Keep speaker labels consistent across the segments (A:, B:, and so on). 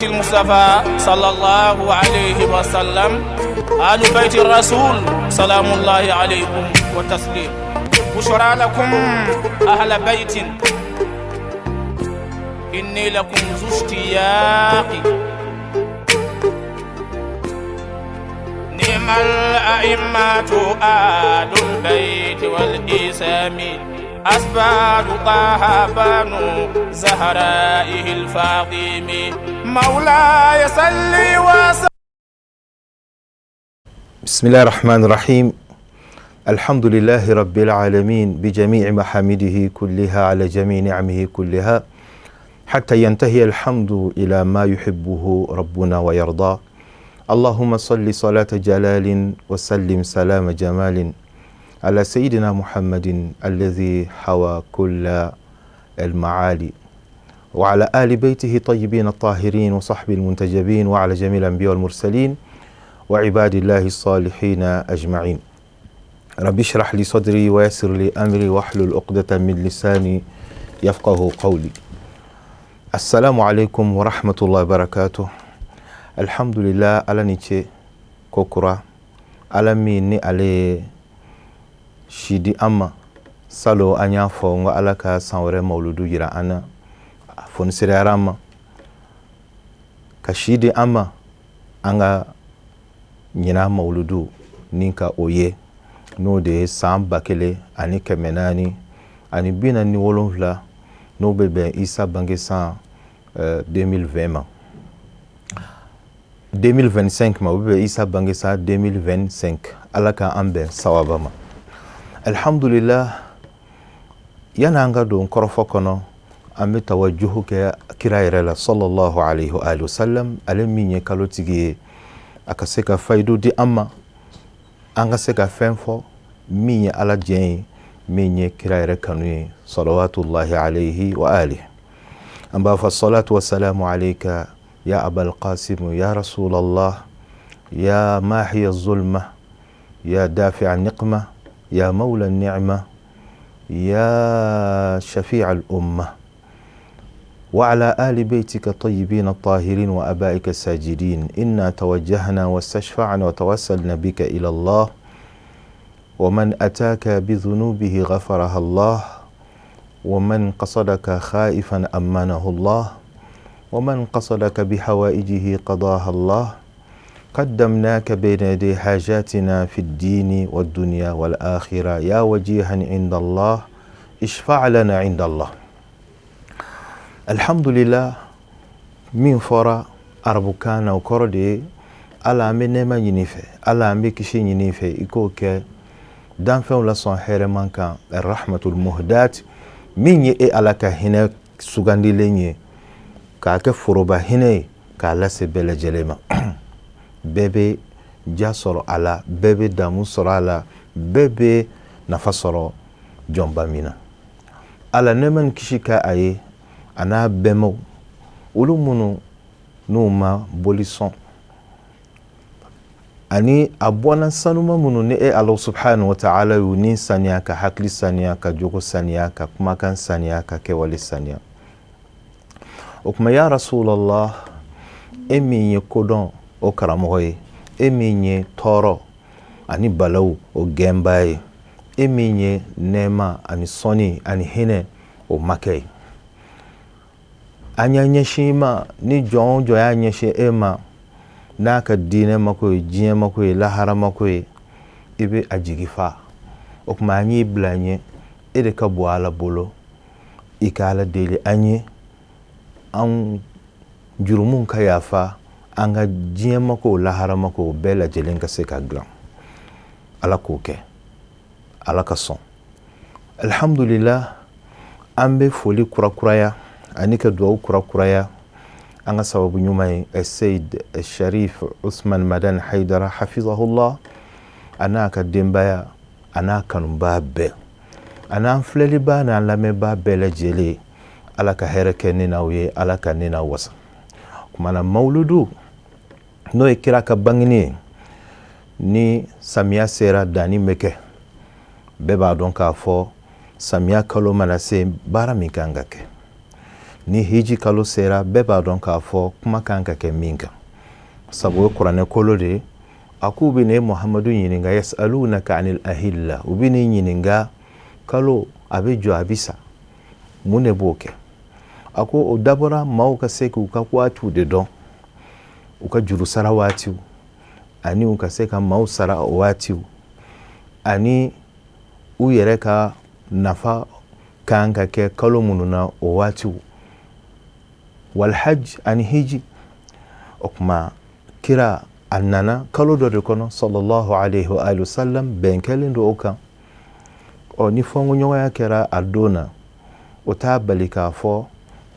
A: المصطفى صلى الله عليه وسلم آل بيت الرسول سلام الله عليكم وتسليم بشرى لكم أهل بيت إني لكم ذو اشتياق نعم الأئمة آل البيت والإسام أسباب طه بنو زهرائه الفاطم مولاي صلي وسلم.
B: بسم الله الرحمن الرحيم، الحمد لله رب العالمين بجميع محامده كلها على جميع نعمه كلها حتى ينتهي الحمد إلى ما يحبه ربنا ويرضى. اللهم صل صلاة جلال وسلم سلام جمال على سيدنا محمد الذي حوى كل المعالي، وعلى آل بيته الطيبين الطاهرين وصحبه المنتجبين، وعلى جميع الأنبياء والمرسلين وعباد الله الصالحين أجمعين. رب اشرح لي صدري ويسر لي أمري واحلل عقدة من لساني يفقه قولي. السلام عليكم ورحمة الله وبركاته. الحمد لله، Ala ni ce kokura. Ala min ni ale ye si di an ma salon, an y'a fɔ n ko Ala ka san wɛrɛ mawuludu yira an na. A fɔnisiriyara an ma ka si di an ma, an ka ɲinan mawuludu ni ka o ye, n'o de ye san 1447, n'o bɛ bɛn Isa bange san 2020 ma, 2025 ma, o bɛ bɛn Isa bange san 2025. Ala ka an bɛn sawaba ma. Alhamdulillah. Yan'an ka don kɔrɔfɔ kɔnɔ, an bɛ tawajuhu kɛ kira yɛrɛ la, sallallahu alaihi wa alihi wasallam, ale min ye kalotigi ye, a ka se ka fayidu di an ma, an ka se ka fɛn fɔ min ye Ala diɲɛ ye, min ye kira yɛrɛ kanu ye, salawatullahi alaihi wa alihi. An b'a fɔ: salatu wasalamu alayka ya abal qasim ya rasulallah ya mahiya zulma ya dafi'a niqma ya mawla ni'ma ya shafi'a al-umma، وعلى آل بيتك الطيبين الطاهرين وآبائك الساجدين. إنا توجهنا واستشفعنا وتوسلنا بك إلى الله، ومن أتاك بذنوبه غفرها الله، ومن قصدك خائفا أمنه الله، ومن قصدك بحوائجه قضاها الله. قدمناك بين يدي حاجاتنا في الدين والدنيا والآخرة، يا وجيها عند الله، اشفع لنا عند الله. Alhamdulillah. Min fɔra arabukan na, o kɔrɔ de ye: Ala, an bɛ nɛɛma ɲini fɛ, Ala, an bɛ kisi ɲini fɛ, i k'o kɛ danfɛnw la sɔn hɛrɛman kan, rahmatul muhdat, min ye e Ala ka hinɛ sugandilen ye k'a kɛ foroba hinɛ ye k'a lase bɛɛ lajɛlen ma. Bɛɛ bɛ ja sɔrɔ a la, bɛɛ bɛ damu sɔrɔ a la, bɛɛ bɛ nafa sɔrɔ jɔnba min na. Ala, nɛɛma ni kisi ka a ye, a n'a bɛnbaw, olu minnu n'u ma boli sɔn, ani a bɔnna sanuma minnu ni e Ala subhanahu wa ta'ala y'u ni saniya, ka hakili saniya, ka jogo saniya, ka kumakan saniya, ka kɛwale saniya. O tuma, ya rasulallah, e min ye kodɔn o karamɔgɔ ye, e min ye tɔɔrɔ ani balaw o gɛnba ye, e min ye nɛɛma ani sɔnni ani hinɛ o makɛ ye, an y'a ɲɛsin i ma. Ni jɔn o jɔn y'a ɲɛsin e ma n'a ka diinɛ mako ye, diɲɛ mako ye, lahara mako ye, i bɛ a jigi fa. O tuma, an y'i bila an ɲɛ, e de ka bon Ala bolo, i ka Ala deli an ye, an jurumun ka yafa, an ka diɲɛ mako, lahara mako bɛɛ lajɛlen ka se ka dilan. Ala k'o kɛ, Ala ka sɔn. Alhamdulillah. An bɛ foli kurakuraya ani ka duwawu kurakuraya an ka sababu ɲuman ye, Seyid Sharif Usman Madan Haidara hafizahullah, a n'a ka denbaya, a n'a kanubaa bɛɛ, a n'an filɛlibaa n'an lamɛnbaa bɛɛ lajɛlen. Ala ka hɛrɛ kɛ ne n'aw ye, Ala ka ne n'aw wasa. Kumana, mawuludu, n'o ye kira ka bangeni ye, ni samiya sera, danni bɛ kɛ. Bɛɛ b'a dɔn k'a fɔ samiya kalo mana se, baara min kan ka kɛ. Ni hiji kalo sera, bɛɛ b'a dɔn k'a fɔ kuma kan ka kɛ min kan, sabu o ye kuranɛ kolo de ye. A k'u bɛ ne Muhamadu ɲininka, yasalunaka anil ahilla, u bɛ n'i ɲininka kalo a bɛ jɔ, a bɛ sa, mun de b'o kɛ? A ko o dabɔra maaw ka se k'u ka waatiw de dɔn, u ka juru sara waatiw, ani u ka se ka maaw sara o waatiw, ani u yɛrɛ ka nafa kan ka kɛ kalo minnu na o waatiw, walhaj, ani hiji. O tuma kira a nana kalo dɔ de kɔnɔ, sallallahu alaihi wa alihi wasallam, bɛn kɛlen don o kan. Ɔ, ni fɔnkɔɲɔgɔnya kɛra a don na, o t'a bali k'a fɔ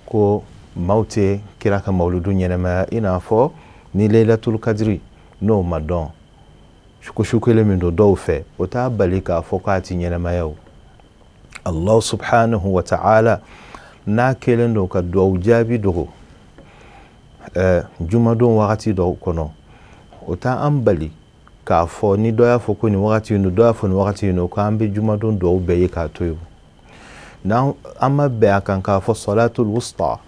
B: ko maaw tɛ kira ka mawuludu ɲɛnamaya. I n'a fɔ ni Leilatul Kadiri n'o ma dɔn ko su kelen min don dɔw fɛ, o t'a bali k'a fɔ k'a ti ɲɛnamaya. O Allah subhanahu wa ta'ala n'a kɛlen don ka duwawu jaabi dogo jumadon wagati dɔw kɔnɔ, o t'an bali k'a fɔ ni dɔ y'a fɔ ko nin wagati in don, dɔ y'a fɔ nin wagati in don, k'an bɛ jumadon duwawu bɛɛ ye k'a to yen. N'an an ma bɛn a kan k'a fɔ salatul wusta,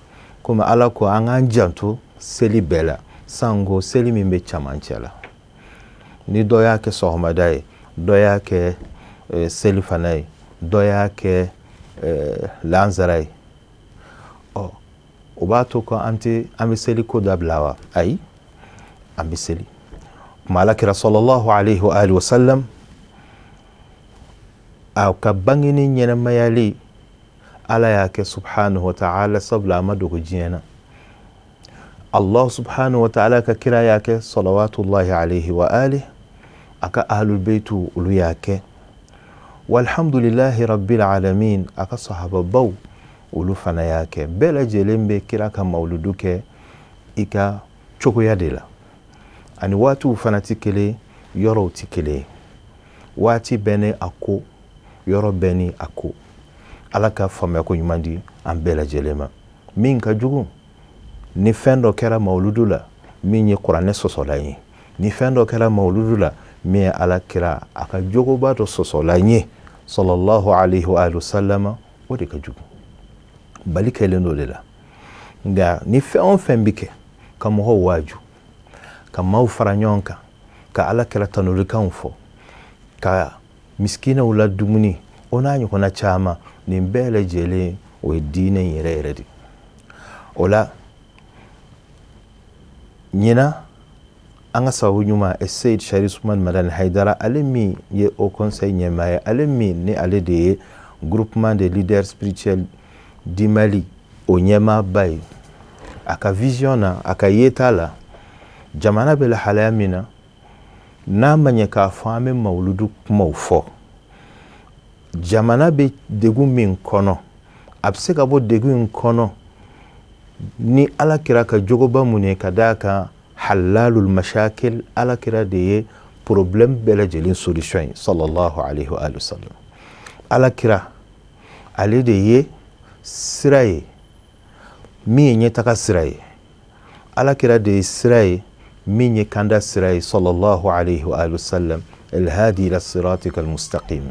B: komi Ala ko an k'an janto seli bɛɛ la, sanko seli min bɛ cɛmancɛ la, ni dɔ y'a kɛ sɔgɔmada ye, dɔ y'a kɛ selifana ye, dɔ y'a kɛ lansara ye, ɔ, o b'a to ko an tɛ an bɛ seli ko dabila wa? Ayi, an bɛ seli. Kuma Ala kira sallallahu alaihi wa alihi wa sallam a ka bangeni ɲɛnɛmayali, Ala y'a kɛ subhanahu wa ta'ala, sabula a ma dogo diɲɛ na. Allah subhanahu wa ta'ala ka kira y'a kɛ, salawatullahi alaihi wa alihi, a ka ahlul beitu olu y'a kɛ, walhamdulillahi rabbil alamin, a ka sahababaw olu fana y'a kɛ. Bɛɛ lajɛlen bɛ kira ka mawuludu kɛ i ka cogoya de la, ani waatiw fana tɛ kelen, yɔrɔw tɛ kelen ye. Waati bɛɛ ni a ko, yɔrɔ bɛɛ ni a ko. Ala ka faamuya ko ɲuman di an bɛɛ lajɛlen ma. Min ka jugu, ni fɛn dɔ kɛra mawuludu la min ye kuranɛ sɔsɔlan ye, ni fɛn dɔ kɛra mawuludu la min ye Ala kira a ka jogoba dɔ sɔsɔlan ye, sallallahu alaihi wa sallam, o de ka jugu. Bali kɛlen dɔ de la. Nka ni fɛn o fɛn bɛ kɛ ka mɔgɔw waaju, ka maaw fara ɲɔgɔn kan, ka Ala kira tanolikanw fɔ, ka misikinaw la dumuni, o n'a ɲɔgɔnna caman, nin bɛɛ lajɛlen o ye diinɛ yɛrɛ yɛrɛ de. O la ɲinan, an ka sababu ɲuman, Seyid Sharif Usman Madani Haidara, ale min ye Haut Conseil ɲɛmaa ye, ale min ni ale de ye Groupement des leaders spirituels du Mali o ɲɛmaaba ye, a ka vision na, a ka yeta la, jamana bɛ lahalaya min na, n'a ma ɲɛ k'a fɔ an bɛ mawuludu kumaw fɔ, jamana bɛ degun min kɔnɔ, a bɛ se ka bɔ degun in kɔnɔ ni Ala kira ka jogoba mun ye, ka d'a kan halalul mashakil, Ala kira de ye problème bɛɛ lajɛlen solution ye, sallallahu alaihi wa sallam. Ala kira ale de ye sira ye min ye ɲɛtaga sira ye. Ala kira de ye sira ye min ye kanda sira ye, sallallahu alaihi wa sallam, alhadi ila siratika almustaqim,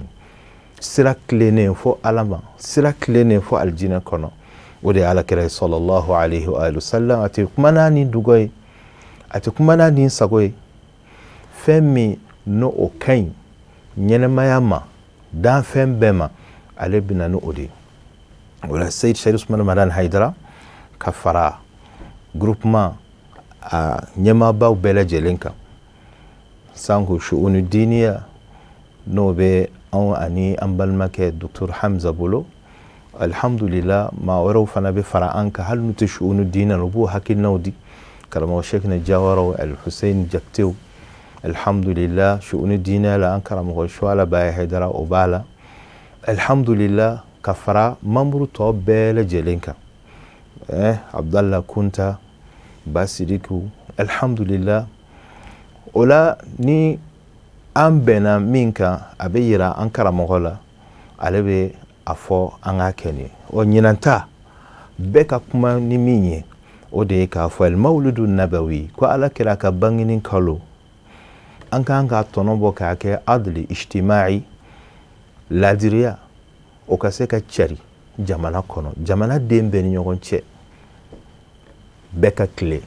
B: sira tilennen fo Ala ma, sira tilennen fo alijinɛ kɔnɔ, o de ye Ala kira ye, sallallahu alaihi wa sallam. A tɛ kuma n'a ni dugɔ ye, a tɛ kuma n'a ni sago ye. Fɛn min n'o o ka ɲi ɲɛnɛmaya ma, danfɛn bɛɛ ma, ale bɛ na ni o de ye. O la Seyid Sharif Usman Madani Haidara ka fara groupement a ɲɛmaabaw bɛɛ lajɛlen kan, sanko shu'unu diniya n'o bɛ anw ani an balimakɛ Docteur Hamza bolo, alhamdulillah, maa wɛrɛw fana bɛ fara an kan, hali n'u tɛ shu'unu diniya, u b'u hakilinaw di, karamɔgɔ Shekina Jawaraw, Alhussein Jakitew, alhamdulillah. Shu'unu diniya la, an karamɔgɔ Shuala Baye Haidara, o b'a la, alhamdulillah, ka fara membre tɔ bɛɛ lajɛlen kan, Abdallah Kunta Basidiku, alhamdulillah. O la ni an bɛnna min kan, a bɛ yira an karamɔgɔ la, ale bɛ a fɔ an k'a kɛ nin ye. Ɔ, ɲinan ta bɛɛ ka kuma ni min ye, o de ye k'a fɔ alimawuludu nabawi, ko Ala kira ka bangeni kalo, an kan k'a tɔnɔ bɔ k'a kɛ adli ijtimai, ladiriya o ka se ka cari jamana kɔnɔ, jamana den bɛɛ ni ɲɔgɔn cɛ. Bɛɛ ka tilen.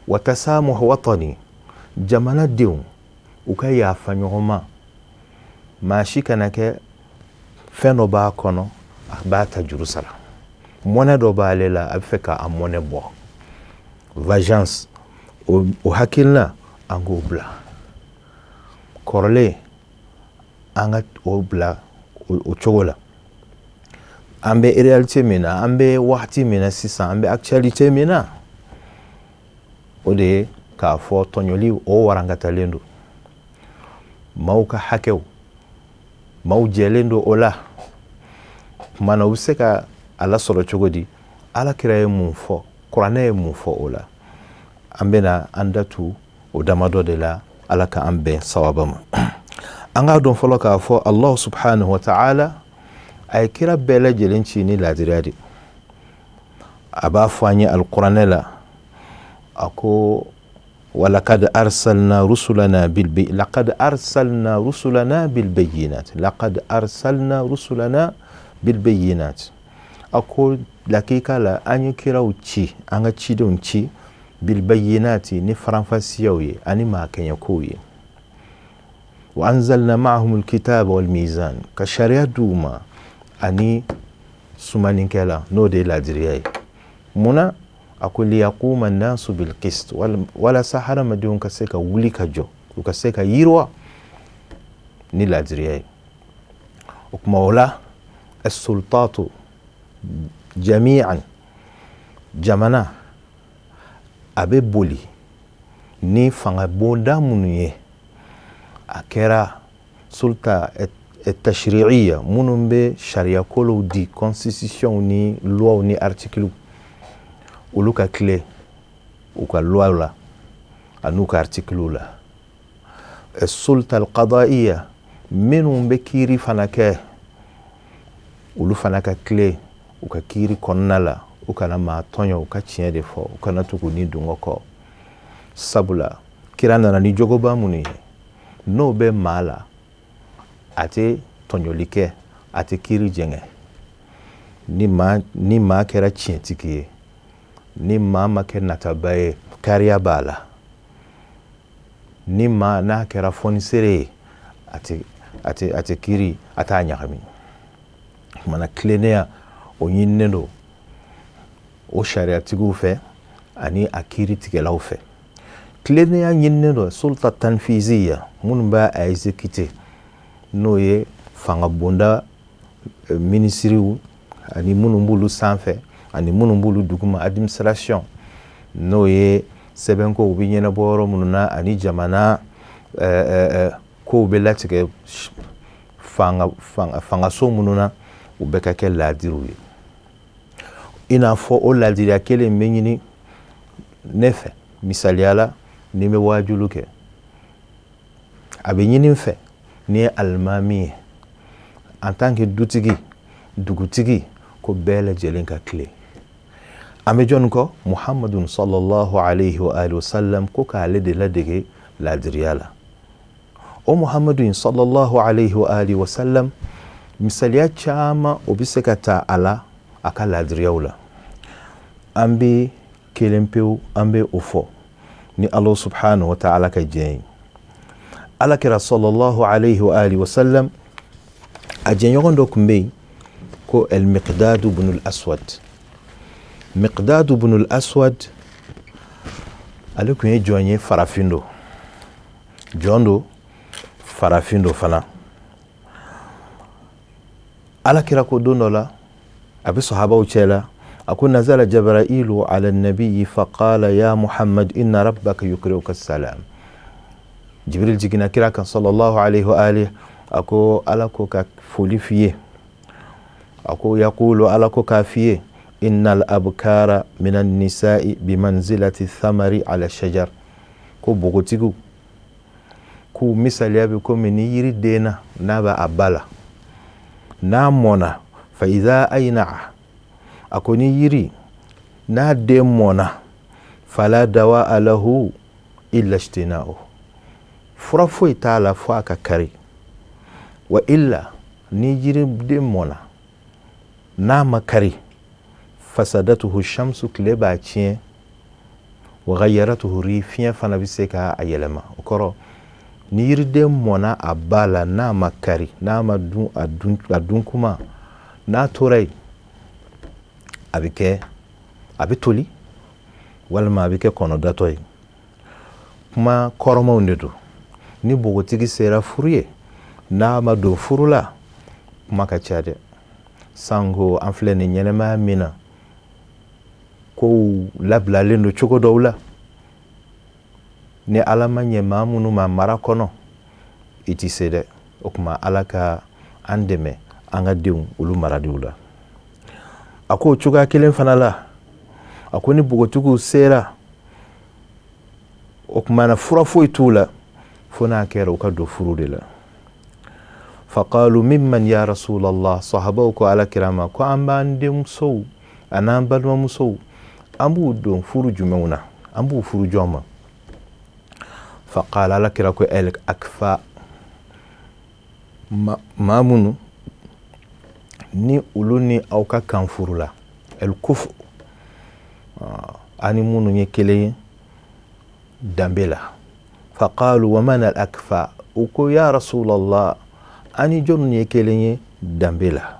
B: Wa tasamuh watani, jamanadenw u ka yafa ɲɔgɔn ma. Maa si kana kɛ fɛn dɔ b'a kɔnɔ, a b'a ta juru sara, mɔnɛ dɔ b'ale la, a bɛ fɛ k'a mɔnɛ bɔ. Vengeance, o hakilina, an k'o bila kɔrɔlen, an ka o bila o cogo la. An bɛ réalité min na, an bɛ waati min na sisan, an bɛ actualité min na, o de ye k'a fɔ tɔɲɔli o warankatalen don. Maaw ka hakɛw, maaw jɛlen don o la. Tuma na, u bɛ se ka a lasɔrɔ cogo di? Ala kira ye mun fɔ? Kuranɛ ye mun fɔ o la? An bɛna an da tu o damadɔ de la. Ala ka an bɛn sawaba ma. An k'a dɔn fɔlɔ k'a fɔ Allah subhanahu wa ta'ala a ye kira bɛɛ lajɛlen ci ni laadiriya de. A b'a fɔ an ye alikuranɛ la, a ko: walakad arsalna rusulana bil laqad arsalna rusulana bil bayyinat, laqad arsalna rusulana bil bayyinat. A ko lakika la, an ye kiraw ci, an ka cidenw ci, bil bayyinati, ni faranfasiyaw ye ani maakɛɲɛkow ye. Wa anzalna ma'ahum alkitaba wal mizan, ka sariya d'u ma ani sumanikɛla, n'o de ye laadiriya ye. Munna? A ko liyaquma nasu bil qist, walasa hadamadenw ka se ka wuli ka jɔ, u ka se ka yiriwa ni laadiriya ye. O tuma o la, as-sultatu jami'an, jamana a bɛ boli ni fanga bonda minnu ye, a kɛra sulta tashri'iyya, minnu bɛ sariya kolow di, constitution ni loi ni article, olu ka tilen u ka loi la an'u ka article la. Sulta al-qada'iyya, minnu bɛ kiiri fana kɛ, olu fana ka tilen u ka kiiri kɔnɔna la, u kana maa tɔɲɔ, u ka tiɲɛ de fɔ, u kana tugu ni dungɔ kɔ. Sabula kira nana ni jogoba minnu ye, n'o bɛ maa la, a tɛ tɔɲɔli kɛ, a tɛ kiiri jɛngɛ. Ni maa kɛra tiɲɛtigi ye, ni maa ma kɛ nataba ye, kariya b'a la, ni maa n'a kɛra fɔnisere ye, a tɛ kiiri, a t'a ɲagami. Kumana, tilennenya o ɲininen don o sariyatigiw fɛ ani a kiiri tigɛlaw fɛ. Tilennenya ɲininen don sulta tanfiziya, minnu b'a a exécuter, n'o ye fanga bonda minisiriw ani minnu b'olu sanfɛ ani minnu b'olu duguma, administration, n'o ye sɛbɛnkow bɛ ɲɛnabɔ yɔrɔ minnu na ani jamana kow bɛ latigɛ fanga fangaso minnu na, u bɛɛ ka kɛ laadiriw ye. I n'a fɔ o laadiriya kelen bɛ ɲini ne fɛ. Misaliya la, ni n bɛ waajulu kɛ, a bɛ ɲini n fɛ, ni ye alimami ye, en tant que dutigi, dugutigi, ko bɛɛ lajɛlen ka tilen. An bɛ jɔnni kɔ? Muhamadun sallallahu alayhi wa alihi wa sallam. Ko k'ale de ladege laadiriya la. O Muhamadu sallallahu alayhi wa alihi wa sallam, misaliya caman o bɛ se ka ta a la, a ka laadiriyaw la. An bɛ kelen pewu, an bɛ o fɔ ni Ala subhanahu wa ta'ala ka diɲɛ ye. Ala kira sallallahu alayhi wa alihi wa sallam, a jɛɲɔgɔn dɔ tun bɛ yen ko el Miqdadu bunul Aswad. Miqdadu bunul Aswad, ale tun ye jɔn ye, farafin don, jɔn don, farafin don fana. Ala kira ko don dɔ la, a bɛ sahabaw cɛ la, a ko: nazala Jabrailu ala nabiyyi faqala ya Muhammad, inna rabbaka yukri'uka salam. Jibril jiginna kira kan sallallahu alayhi wa alihi, a ko Ala ko ka foli f'i ye. A ko yaqulu, Ala ko k'a f'i ye: innal abkara minan nisa'i bimanzilati thamari ala shajar. Ko npogotigiw k'u misaliya bɛ komi ni yiri denna, n'a bɛ a ba la, n'a mɔnna, fa idha ayna'a, a ko ni yiri n'a den mɔnna, fala dawa lahu illa ijtina'u, fura foyi t'a la fo a ka kari. Wa illa, ni yiri den mɔnna, n'a ma kari, Fasadatuhu shamsu, tile b'a tiɲɛ, wa ghayaratuhu rih, fiɲɛ fana bɛ se ka a yɛlɛma. O kɔrɔ, ni yiriden mɔna a ba la, n'a ma kari, n'a ma dun a dun a dun kuma, n'a tora yen, a bɛ kɛ, a bɛ toli walima a bɛ kɛ kɔnɔdatɔ ye. Kuma kɔrɔmaw de don. Ni npogotigi sera furu ye, n'a ma don furu la, kuma ka ca dɛ. Sanko an filɛ nin ɲɛnɛmaya min na, kow labilalen don cogo dɔw la, ni Ala ma ɲɛ maa minnu ma mara kɔnɔ, i tɛ se dɛ. O tuma Ala ka an dɛmɛ an ka denw olu maraliw la. A ko o cogoya kelen fana la, a ko ni npogotigiw sera, o tuma na fura foyi t'u la fo n'a kɛra u ka don furu de la. Faqalu mimman ya rasulallah, sahabaw ko Ala kira ma ko an b'an denmusow an'an balimamusow, an b'u don furu jumɛnw na, an b'u furu jɔn ma? Faqala, Ala kira ko el akfa, maa minnu ni olu ni aw ka kan furu la, el kufu, ani minnu ye kelen ye danbe la. Faqalu wa man al akfa, u ko ya rasulallah, ani jɔnni ye kelen ye danbe la?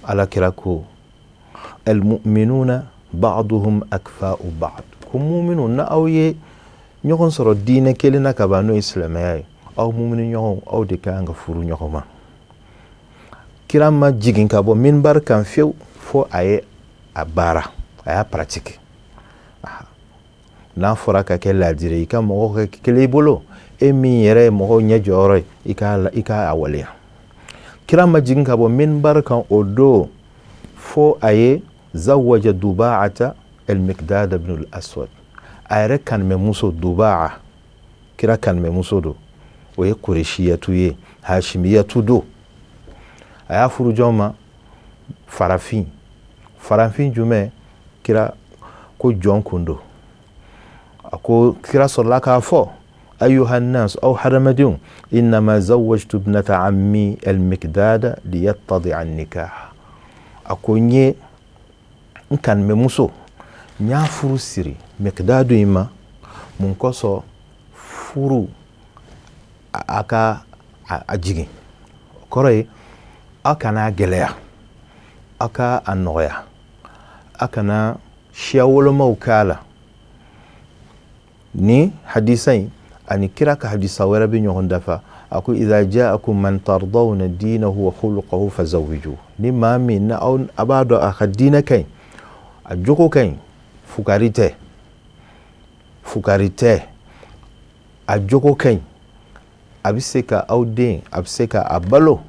B: Ala kira ko al mu'minuna ba'duhum akfa'u ba'd, ko muminu na aw ye ɲɔgɔn sɔrɔ diinɛ kelen na ka ban, n'o ye silamɛya ye, aw mumini ɲɔgɔnw, aw de ka kan ka furu ɲɔgɔn ma. Kira ma jigin ka bɔ minbar kan fiyewu fo a ye a baara, a y'a pratique. N'a fɔra ka kɛ laadiri, i ka mɔgɔw ka kelen i bolo, e min yɛrɛ ye mɔgɔw ɲɛ jɔyɔrɔ ye, i ka a waleya. Kira ma jigin ka bɔ minbar kan o don fo a ye zawaja Dubaata al-Miqdad ibn al-Aswad, a yɛrɛ kanumɛmuso Dubaa. Kira kanumɛmuso don, o ye Kureshiyatu ye, Hashimiyatu don. A y'a furu jɔn ma? Farafin. Farafin jumɛn? Kira ko jɔn kun don. A ko kira sɔrɔla k'a fɔ ayuha nas, aw hadamadenw, innama zawajtu ibnata ammi al-Miqdad liyattadi'a an-nikah. A ko n ye n kanumɛmuso, n y'a furu siri Miqdadu in ma. Mun kosɔn? Furu a ka a jigin. O kɔrɔ ye, aw kana gɛlɛya, aw ka a nɔgɔya, a kana siya wolomaw k'a la. Ni hadisa in ani kira ka hadisa wɛrɛ bɛ ɲɔgɔn dafa. A ko idha ja'akum man tardawna dinahu wa khuluquhu fazawwiju. Ni maa min na aw a b'a dɔn a ka diinɛ ka ɲi, a jogo ka ɲi, fugari tɛ, fugari tɛ, a jogo ka ɲi, a bɛ se ka aw den, a bɛ se ka a balo,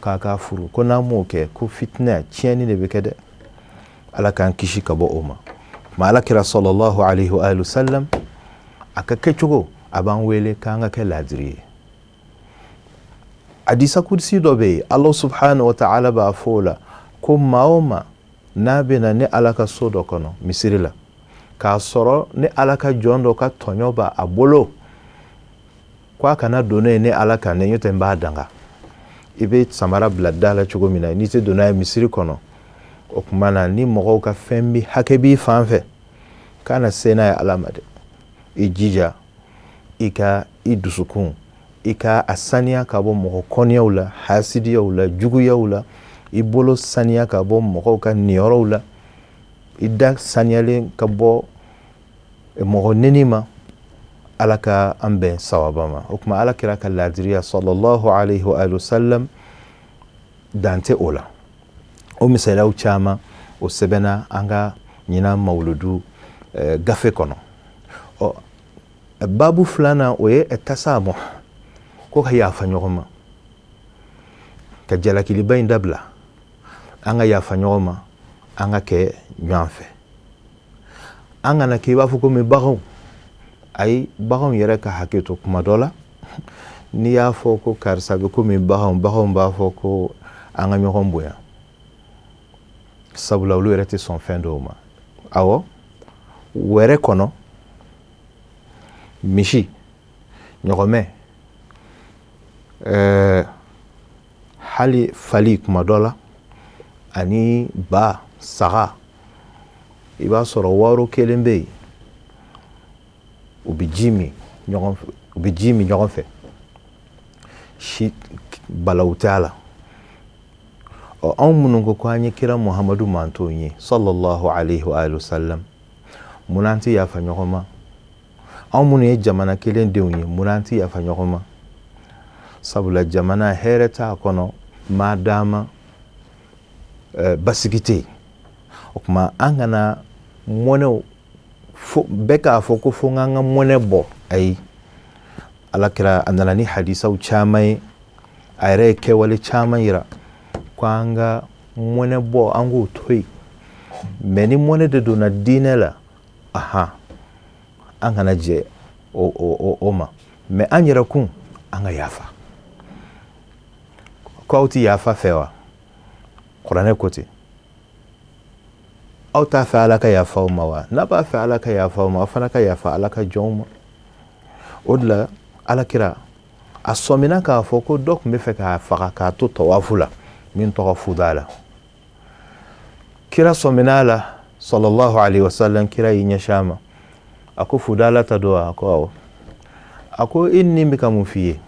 B: k'a k'a furu. Ko n'an m'o kɛ, ko fitinɛ, tiɲɛni de bɛ kɛ dɛ. Ala k'an kisi ka bɔ o ma. Ma Ala kira sallallahu alaihi wa sallam, a ka kɛcogo, a b'an wele k'an ka kɛ laadiri ye. Hadisa kudusi dɔ bɛ yen, Allah subhanahu wa ta'ala b'a fɔ o la ko maa o maa n'a bɛ na ni Ala ka so dɔ kɔnɔ, misiri la, k'a sɔrɔ ni Ala ka jɔn dɔ ka tɔɲɔ b'a a bolo, ko a kana don ye ni Ala kan ne, n'o tɛ n b'a danga. I bɛ samara bila da la cogo min na, n'i tɛ don n'a ye misiri kɔnɔ, o tuma na ni mɔgɔw ka fɛn bi hakɛ b'i fan fɛ, k'a na se n'a ye Ala ma dɛ. I jija i ka i dusukun, i ka a saniya ka bɔ mɔgɔ kɔniyaw la, hasidiyaw la, juguyaw la. I bolo saniya ka bɔ mɔgɔw ka niyɔrɔw la. I da saniyalen ka bɔ mɔgɔ neni ma. Ala ka an bɛn sawaba ma. O tuma Ala kira ka laadiriya sallallahu alaihi wa sallam, dan tɛ o la. O misaliyaw caman, o sɛbɛnna an ka ɲinan mawuludu gafe kɔnɔ. Ɔ, babu filanan, o ye tasamuh, ko ka yafa ɲɔgɔn ma, ka jalakiliba in dabila, an ka yafa ɲɔgɔn ma, an ka kɛ ɲɔgɔn fɛ, an kana kɛ i b'a fɔ komi baganw. Ayi, baganw yɛrɛ ka hakɛ to. Kuma dɔ la, n'i y'a fɔ ko karisa bɛ komi baganw, baganw b'a fɔ ko an ka ɲɔgɔn bonya, sabula olu yɛrɛ tɛ sɔn fɛn dɔw ma. Awɔ, wɛrɛ kɔnɔ, misi, ɲɔgɔmɛ, hali fali kuma dɔ la, ani ba, Saga, i b'a sɔrɔ waaro kelen bɛ yen, u bɛ ji min ɲɔgɔn fɛ, u bɛ ji min ɲɔgɔn fɛ, si balawu t'a la. Ɔ, anw minnu ko ko an ye kira Muhamadu mantonw ye, sallallahu alaihi wa alihi wasallam, mun an tɛ yafa ɲɔgɔn ma? Anw minnu ye jamana kelen denw ye, mun an tɛ yafa ɲɔgɔn ma? Sabula jamana hɛrɛ t'a kɔnɔ maa dama basigi tɛ yen. O tuma an kana mɔnɛw bɛɛ k'a fɔ ko fo n k'an ka mɔnɛ bɔ. Ayi, Ala kira a nana ni hadisaw caman ye, a yɛrɛ ye kɛwale caman yira ko an ka mɔnɛ bɔ, an k'o to yen. Mɛ ni mɔnɛ de donna diinɛ la, ahan, an kana jɛ o ma. Mɛ an yɛrɛ kun, an ka yafa. Ko aw tɛ yafa fɛ wa? Kuranɛ ko ten. Aw t'a fɛ Ala ka yafa aw ma wa? N'a b'a fɛ Ala ka yafa aw ma, aw fana ka yafa Ala ka jɔnw ma. O de la Ala kira a sɔmina k'a fɔ ko dɔ tun bɛ fɛ k'a faga k'a to tɔwafu la, min tɔgɔ Fudala. Kira sɔmina a la, sallallahu alaihi wasallam. Kira y'i ɲɛsin a ma, a ko: "Fudala ta don wa?" A ko: "Awɔ." A ko: "I ni bɛ ka mun f'i ye?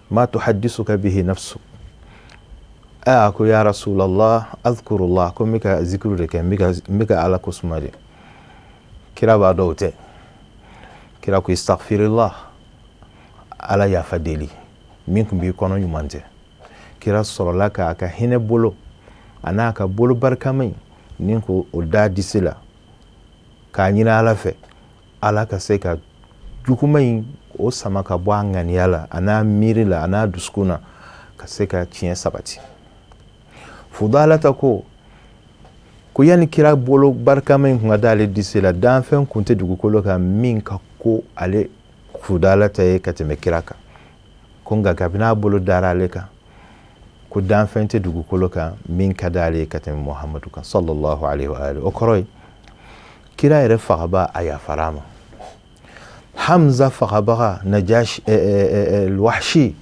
B: Ma tuhaddisuka bihi nafsu?" A ko: "Ya Rasulallah, adhkurullah." Ko n bɛ ka zikiru de kɛ, n bɛ ka Ala ko suma de. Kira b'a dɔn o tɛ. Kira ko: "Istaghfirillah, Ala yafa deli, min tun b'i kɔnɔ ɲuman tɛ." Kira sɔrɔla k'a ka hinɛ bolo a n'a ka bolo barikama in ni k'o da disi la k'a ɲini Ala fɛ, Ala ka se ka juguman in o sama ka bɔ a ŋaniya la, a n'a miiri la, a n'a dusukun na, ka se ka tiɲɛ sabati. Fudala ta ko yanni kira bolo barikama in kun ka d'ale disi la, danfɛn kun tɛ dugukolo kan min ka ko ale Fudala ta ye ka tɛmɛ kira kan. Ko nka kabini a bolo dara ale kan, ko danfɛn tɛ dugukolo kan min ka d'ale ye ka tɛmɛ Muhamadu kan, sallallahu alaihi wa alihi. O kɔrɔ ye kira yɛrɛ fagaba, a yafara a ma. Hamza fagabaga Najashi, Wahshi,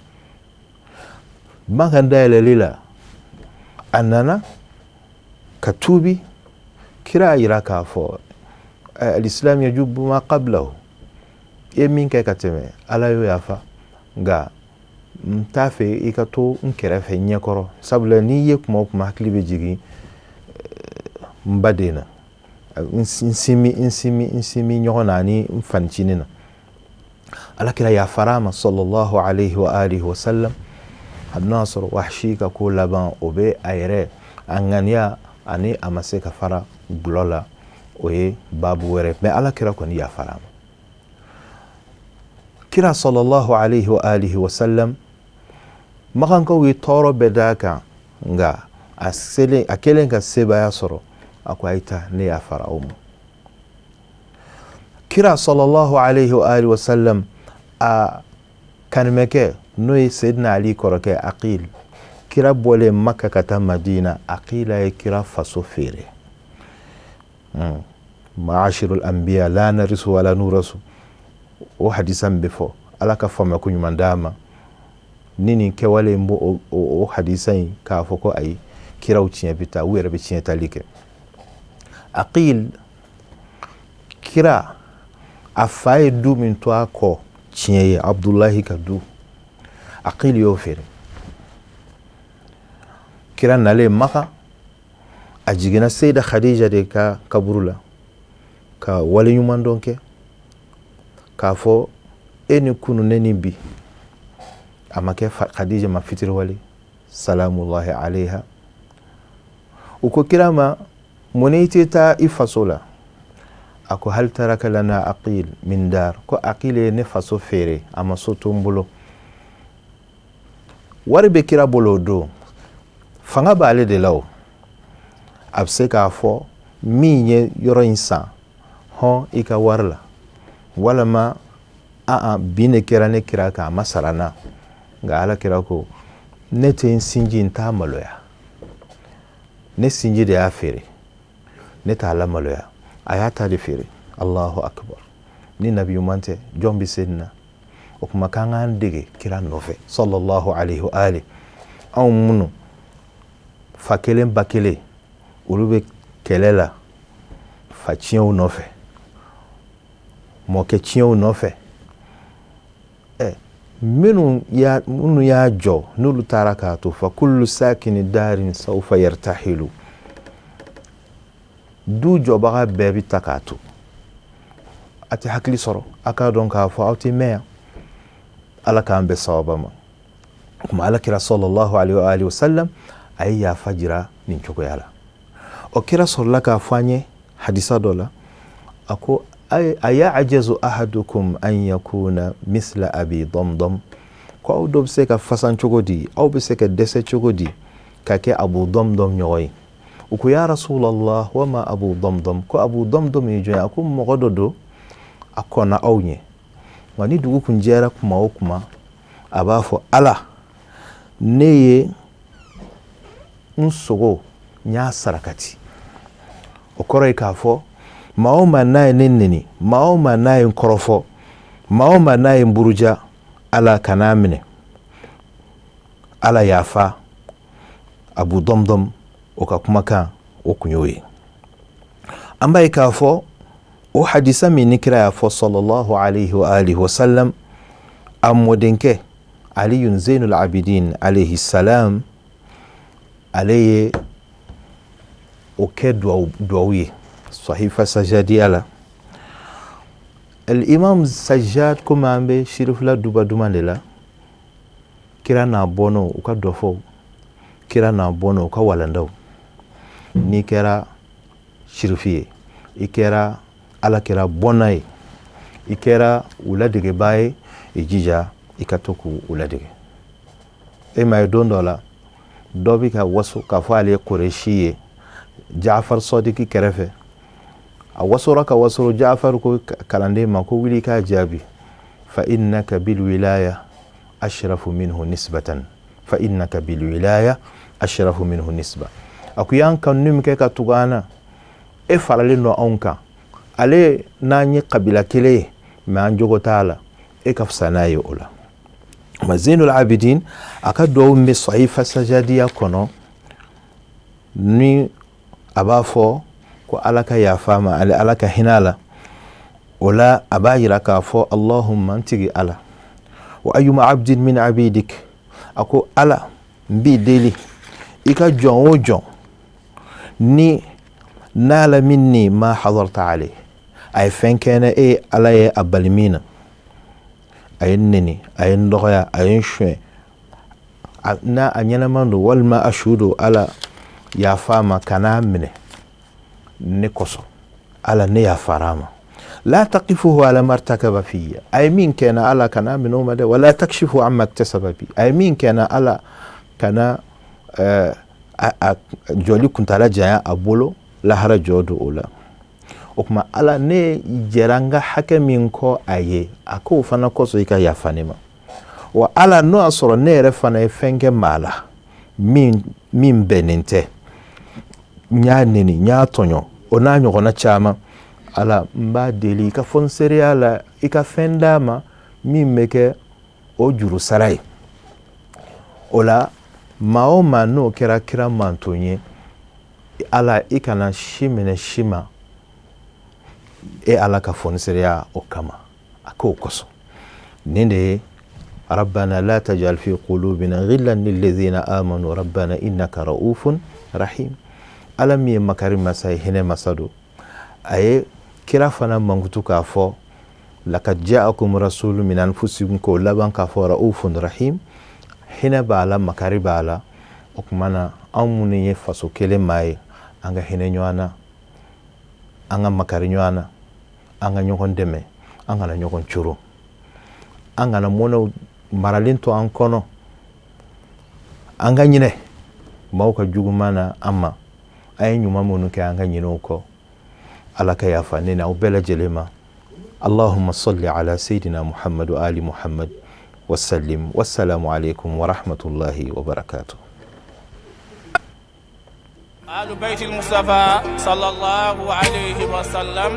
B: Makan dayɛlɛli la, a nana ka tuubi. Kira y'a yira k'a fɔ: "Alislam yajubu ma qablahu." I ye min kɛ ka tɛmɛ, Ala y'o yafa, nka n t'a fɛ i ka to n kɛrɛfɛ ɲɛkɔrɔ, sabula n'i ye kuma o kuma, hakili bɛ jigin n baden na, n sinmi n sinmi n sinmi ɲɔgɔn na ani n fanicinin na. Ala kira yafara a ma, sallallahu alaihi wa alihi wa sallam. Hali n'a sɔrɔ Wahshi ka ko laban, o bɛ a yɛrɛ a ŋaniya ani a ma se ka fara gulɔ la, o ye baabu wɛrɛ. Mɛ Ala kira kɔni yafara a ma. Kira sallallahu alaihi wa alihi wa sallam, Makankaw ye tɔɔrɔ bɛɛ d'a kan, nka a selen, a kɛlen ka sebaaya sɔrɔ, a ko: "A ye taa, ne yafara aw ma." Kira sallallahu alaihi wa alihi wa sallam, a kanimɛkɛ, n'o ye Seydina Ali kɔrɔkɛ Aqil, kira bɔlen Maka ka taa Madina, Aqila ye kira faso feere. Maashirul anbiya la narisu wala nurasu, o hadisa min bɛ fɔ, Ala ka faamuya ko ɲuman d'a ma. Ni nin kɛwale in b'o o hadisa in k'a fɔ ko ayi, kiraw tiɲɛ bɛ taa, u yɛrɛ bɛ tiɲɛ tali kɛ. Aqil, kira a fa ye du min to a kɔ tiɲɛ ye, Abdulahi ka du, Aqil y'o feere. Kira nalen Maka, a jiginna Seyida Khadija de ka kaburu la ka waleɲuman dɔn kɛ k'a fɔ: "E ni kunu, ne ni bi." A ma kɛ Khadija ma fitiriwale, salamullahi alayha. U ko kira ma: "Mun i tɛ taa i faso la?" A ko: "Hal taraka lana Aqil min dar?" Ko Aqil ye ne faso feere, a ma so to n bolo. Wari bɛ kira bolo o don, fanga b'ale de la. O a bɛ se k'a fɔ min ye yɔrɔ in san, hɔn, i ka wari la, walama aa, bin de kɛra ne kira kan, a ma sara n na. Nka Ala kira ko: "Ne tɛ n sinji, n t'a maloya. Ne sinji de y'a feere, ne t'a la maloya, a y'a ta de feere." Allahu akbar! Ni nabi ɲuman tɛ, jɔn bɛ se nin na? O kuma k'an k'an dege kira nɔfɛ, sallallahu alaihi wa ali. Anw minnu fa kelen ba kelen, Olu bɛ kɛlɛ la fa tiɲɛw nɔfɛ, mɔkɛ tiɲɛw nɔfɛ. Ɛ minnu y'a jɔ, n'olu taara k'a to, fa kullu sakini darin sawfa yartahilu, du jɔbaga bɛɛ bɛ taa k'a to. A tɛ hakili sɔrɔ, a k'a dɔn k'a fɔ aw tɛ mɛn yan. Ala k'an bɛn sawaba ma. O tuma Ala kira sallallahu alaihi wa sallam, a ye yafa jira nin cogoya la. O kira sɔrɔla k'a fɔ an ye hadisa dɔ la, a ko: ayajazu ahadukum an yakuna misla abi damdam? Ko aw dɔ bɛ se ka fasan cogo di? Aw bɛ se ka dɛsɛ cogo di ka kɛ Abu Damdam ɲɔgɔn ye? U ko: ya Rasulallah, wa ma Abu Damdam? Ko Abu Damdam ye jɔn ye? A ko mɔgɔ dɔ don, a kɔnna aw ɲɛ, nka ni dugu kun jɛra kuma o kuma, a b'a fɔ: Ala, ne ye n sogo, n y'a sarakati. O kɔrɔ ye k'a fɔ maa o maa n'a ye ne neni, maa o maa n'a ye n kɔrɔfɔ, maa o maa n'a ye n buruja, Ala kan'a minɛ, Ala yafa. Abu Dɔmdɔm o ka kumakan o kun y'o ye. An b'a ye k'a fɔ o hadisa min ni kira y'a fɔ sallallahu alaihi wa alihi wa sallam, a mɔdenkɛ Aliyun Zainul Abidin alayhi salam, ale ye o kɛ duwawu ye Sahifa Sajadiya la. Imam Sajjad, komi an bɛ sirifila duba duman de la, kira n'a bɔnnaw u ka dɔfɔw, kira n'a bɔnnaw u ka walandaw. N'i kɛra sirifi ye, i kɛra Ala kira bɔnna ye, i kɛra u ladegebaa ye, i jija i ka to k'u ladege. E ma ye, don dɔ la, dɔ bɛ ka waso k'a fɔ ale ye Kuresi ye Jafar Sɔdiki kɛrɛfɛ. A wasora ka wasoro, Jafar ko kalanden ma ko wuli k'a jaabi: fa innaka bil wilaya ashrafu minhu nisbatan, fa innaka bil wilaya ashrafu minhu nisba. A ko y'an kanu min kɛ ka tugu an na, e faralen don anw kan. Ale n'an ye kabila kelen ye, mɛ an jogo t'a la, e ka fisa n'a ye o la. Ma Zainul Abidin a ka duwawu min bɛ Sahifa Sajadiya kɔnɔ, ni a b'a fɔ ko Ala ka yafa ma, ale Ala ka hinɛ a la, o la a b'a yira k'a fɔ: Allahumma, n tigi Ala, wa ayuma abdin min abidik, a ko Ala, n b'i deli, i ka jɔn o jɔn ni nala minni ma hadarta alayh, a ye fɛn kɛ ne e Ala ye a bali min na, a ye n neni, a ye n dɔgɔya, a ye n suɲɛ, n'a a ɲɛnama don walima a su don, Ala yafa ma, kan'a minɛ ne kosɔn. Ala, ne yafara a ma. La taqifuhu ala martakaba fiya, a ye min kɛ na, Ala kana minɛ o ma dɛ. Wala takshifu amma iktasaba bi, a ye min kɛ na, Ala kana a jɔli kuntala janya a bolo lahara jɔ don o la. O tuma Ala, ne jɛra n ka hakɛ min kɔ a ye, a k'o fana kosɔn i ka yafa ne ma. Wa Ala, n'o y'a sɔrɔ ne yɛrɛ fana ye fɛn kɛ maa la min bɛnnen tɛ, n y'a neni, n y'a tɔɲɔ, o n'a ɲɔgɔnna caman, Ala, n b'a deli i ka fɔ n seereya la, i ka fɛn d'a ma min bɛ kɛ o juru sara ye. O la maa o maa n'o kɛra kira manton ye, Ala, i kana si minɛ si ma, e Ala ka fɔnisereya o kama, a k'o kosɔn. Nin de ye: rabbana la tajal fi qulubina ghillan lilladhina amanu rabbana innaka ra'ufun rahim. Ala min ye makari masa ye, hinɛ masa don, a ye kira fana mankutu k'a fɔ: lakad ja'akum rasulun min anfusikum, k'o laban k'a fɔ ra'ufun rahim. Hinɛ b'a la, makari b'a la. O tuma na anw minnu ye faso kelen maa ye, an ka hinɛ ɲɔgɔn na, an ka makari ɲɔgɔn na, an ka ɲɔgɔn dɛmɛ, an kana ɲɔgɔn coro, an kana mɔnɛw maralen to an kɔnɔ, an ka ɲinɛ maaw ka juguman na an ma. An ye ɲuman minnu kɛ, an ka ɲinɛ o kɔ. Ala ka yafa ne n'aw bɛɛ lajɛlen ma. Allahumma salli ala sayyidina Muhammad wa ali Muhammad wasallim. Wassalamu alaikum wa rahmatullahi wa barakatuh.
A: آل بيت المصطفى صلى الله عليه وسلم،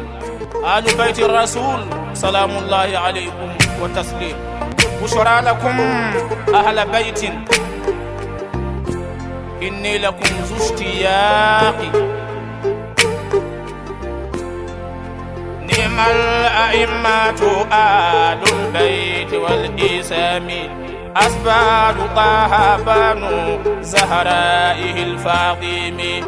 A: آل بيت الرسول سلام الله عليكم وتسليم. بشرى لكم أهل بيت. إني لكم ذو اشتياق. نعم الأئمة آل البيت والإسام، أسباب طه بنو زهرائه الفاطم.